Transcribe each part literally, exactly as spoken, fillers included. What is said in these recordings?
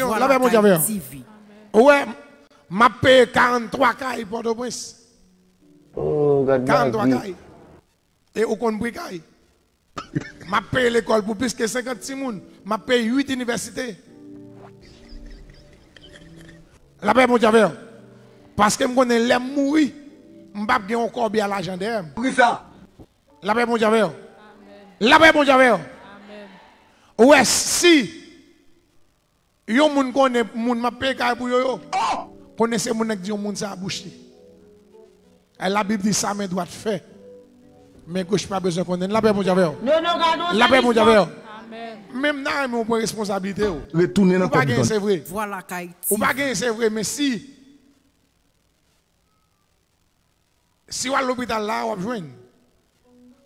Lapè Bondye avè w. Ou wè, m ap peye karant twa kay Pòtoprens. Karant twa kay. E ou konn pri kay. M ap peye lekòl pou plis ke senkant timoun. M ap peye uit inivèsite. Lapè Bondye avè w. Paske m konnen lè m mouri, m p ap gen yon kòbya lajan dèyè m. Poukisa? Lapè Bondye avè w. Lapè Bondye avè w. Ou wè, si yon moun konnen moun m ap peye kay pou yo yo, konnen se moun nan ki di yon moun sa a bouch li. E Labib di sa men dwat fè, men goch pa bezwen konnen. Lapè Bondye avè w. Lapè Bondye avè w. Menm nan renmen w pran responsablite w. Retounen nan kòb. Ou pa genyen, se vre. Ou pa genyen, se vre, men si Si w al lopital la, w ap jwenn.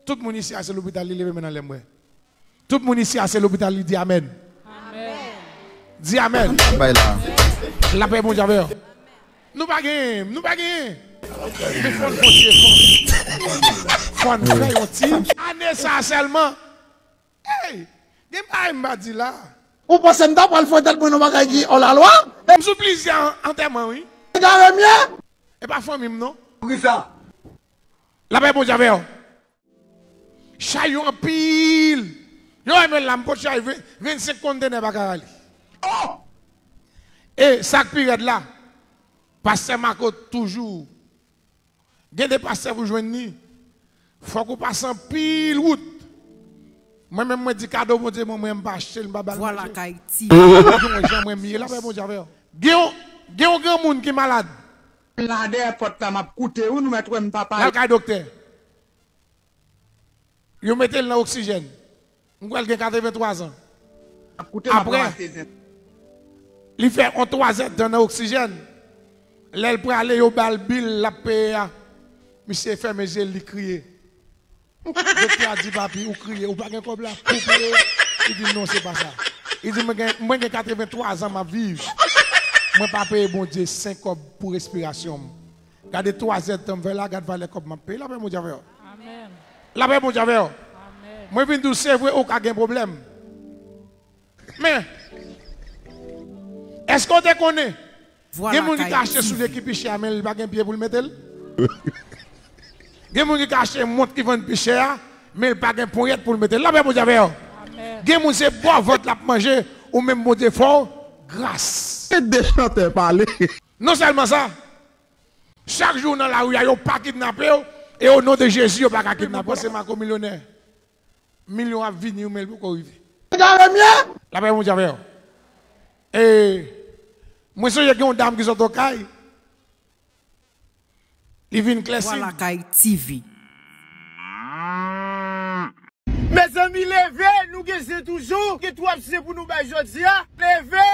Tout moun isi a se lopital li, leve men nan lè m wè. Tout moun isi a se lopital li, di amèn. Di amèn. Lapè Bondye avè w. Nou pa genyen, nou pa genyen. Men fò n kontinye fò. Fò n fè yon ti. Ane sa a sèlman. Ey! Gen bagay m pa di la. Ou panse m ta pral fè tèt mwen nan bagay ki òlalwa? M sou plizyè an-, antèman, wi. Egare m ye? E pa fanmi m, non. Poukisa? Lapè Bondye avè w. Chay yo anpil. Yo renmen la, m pot chay ven, vennsenk kontenè pa ka rale. E sa k pi rèd la, pastè Marco toujou Gen de pastè pou jwenn li, fòk ou pase anpil wout. Mwen menm, mwen di kado Bondye ban mwen, m pa achte l, m pa ba l manje. Gen yon jan mwen m ye, lapè Bondye avè w. Gen yon, gen yon granmoun ki malad. La dèyè pòt la, m ap koute, wi, nou mèt wè m pa pale. L al kay doktè. Yo mete l nan oksijèn. M kwè l gen katrevenntwa zan. Apre, li fè yon twazèdtan nan oksijèn. Lè l prale, yo ba l bil l ap peye a. Misye fèmen je l, li kriye. Doktè a di, "Papi, ou kriye, ou pa gen kòb la pou peye?" Li di, "Non, se pa sa." Li di, "Mwen gen, mwen gen katrevenntwa zan m ap viv. Mwen pa peye Bondye senk kòb pou respirasyon m." Gade twazèdtan m fè la, gad valè kòb m ap peye. Lapè Bondye avè w. Lapè Bondye avè w. Mwen vin di w, se vre, ou ka gen pwoblèm. Men, èske w te konnen? Gen moun ki ka achte soulye ki pi chè a, men li pa gen pye pou l mete l. Gen moun ki ka achte mont ki vann pi chè a, men li pa gen ponyèt pou l mete l. Lapè Bondye avè w. Gen moun se bò vant l ap manje, ou menm Bondye fè w gras. Se de chantè pale. Non sèlman sa, chak jou w nan lari a, yo pa kidnape w, e o non de Jezi, yo pa ka kidnape w. Panse Marco milyonè. Milyon ap vini, men l poko rive. Egare m ye? Lapè Bondye avè w. E, mwen sonje gen yon dam ki sot Okay. Li vin klèsi. Mezanmi, leve, nou gen zen toujou, gen twòp zen pou nou bay jodi a. Leve!